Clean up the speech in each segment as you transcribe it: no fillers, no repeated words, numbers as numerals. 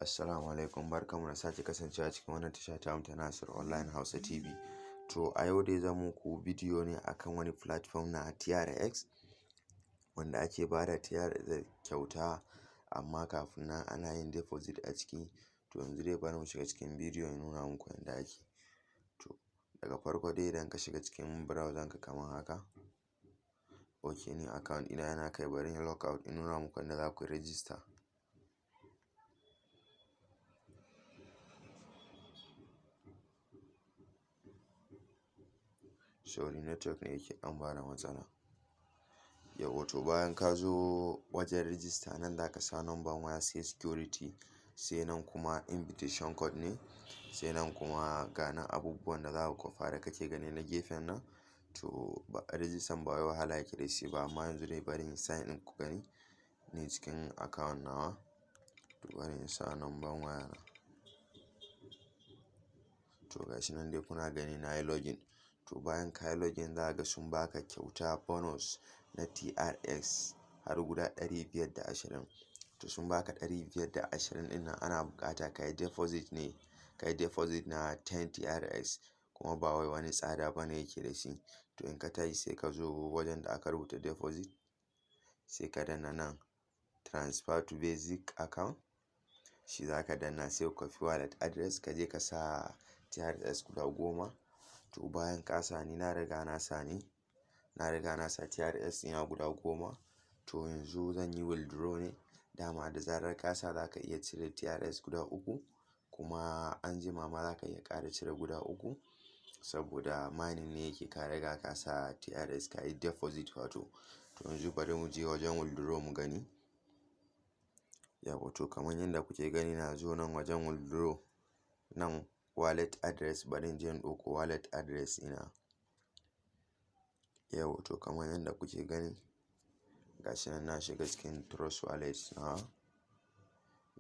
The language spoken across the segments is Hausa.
Assalamu alaikum, barkanmu da sake kasancewa cikin wannan tasha tamu ta Nasir Online Hausa TV. To a yau dai zan muku bidiyo ne akan wani platform na TRX wanda ake bada TRX kyauta, amma kafin nan ana yin deposit a ciki. To yanzu dai bari mu shiga cikin bidiyo in nuna muku yanda ake. To daga farko dai, idan ka shiga cikin browser ka kamar haka. Ok, ni account ɗina yana kai, bari in log out in nuna muku yanda za ku yi register. Sorry, network ne yake ɗan bada matsala. Yauwa, to bayan ka zo wajen register nan, za ka sa number waya, sai security, sai nan kuma invitation code ne, sai nan kuma ga nan abubuwan da za ka kwafa da kake gani na gefen nan. To ba register, ba wai wahala yake da shi ba, amma yanzu dai bari in sign in ku gani ni cikin account nawa. To bari in sa number waya na. To gashi nan dai kuna gani na yi login. To bayan ka yi login, za ka ga sun baka kyauta, bonus na TRX har guda 520. To sun baka 520 ɗin nan, ana buƙata ka yi deposit ne, ka yi deposit na 10 TRX, kuma ba wai wani tsada bane yake da shi. To in ka tashi, sai ka zo wajen da aka rubuta deposit, sai ka danna nan transfer to basic account, shi za ka danna, sai ka copy wallet address, ka je ka sa TRX guda 10. To bayan ka sa, ni na riga na sa, ni na riga na sa TRX ɗina guda 10. To yanzu zan yi withdraw ne. Dama da zarar ka sa, za ka iya cire TRX guda uku, kuma anjima ma za ka iya ƙara cire guda uku, saboda mining ne yake, ka riga ka sa TRX, ka yi deposit wato. To yanzu bari mu je wajen withdraw mu gani. Yauwa, to kamar yadda kuke gani, na zo nan wajen withdraw, nan wallet address, bari in je in ɗauko wallet address ɗina. Yauwa, to kamar yadda kuke gani, gashi nan na shiga cikin Trust Wallet nawa.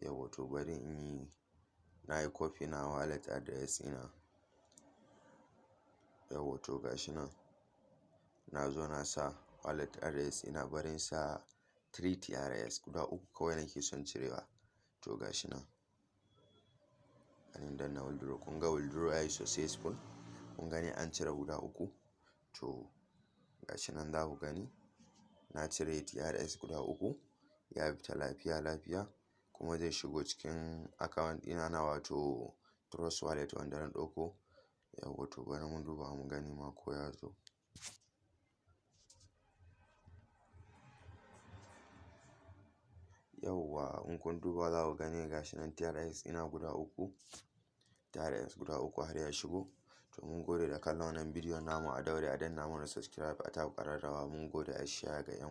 Yauwa, to bari in yi, na yi copy na wallet address ɗina. Yauwa, to gashi nan na zo na sa wallet address ɗina, bari in sa 3 TRX, guda uku kawai nake son cirewa. To gashi nan. Bari in danna withdraw. Kun ga withdraw yayi successful. Kun gani an cire guda uku. To gashi nan za ku gani na cire TRX guda uku, ya fita lafiya lafiya, kuma zai shigo cikin account ɗina na wato Trust Wallet wanda na ɗauko. Yauwa, to bari mu duba mu gani ma ko ya zo. Yauwa, in kun duba za ku gani gashi nan TRX ɗina guda uku, TRX guda uku har ya shigo. To mun gode da kallon wannan bidiyon namu, a daure a danna mana subscribe, a taɓa ƙararrawa. Mun gode, a share ga 'yan.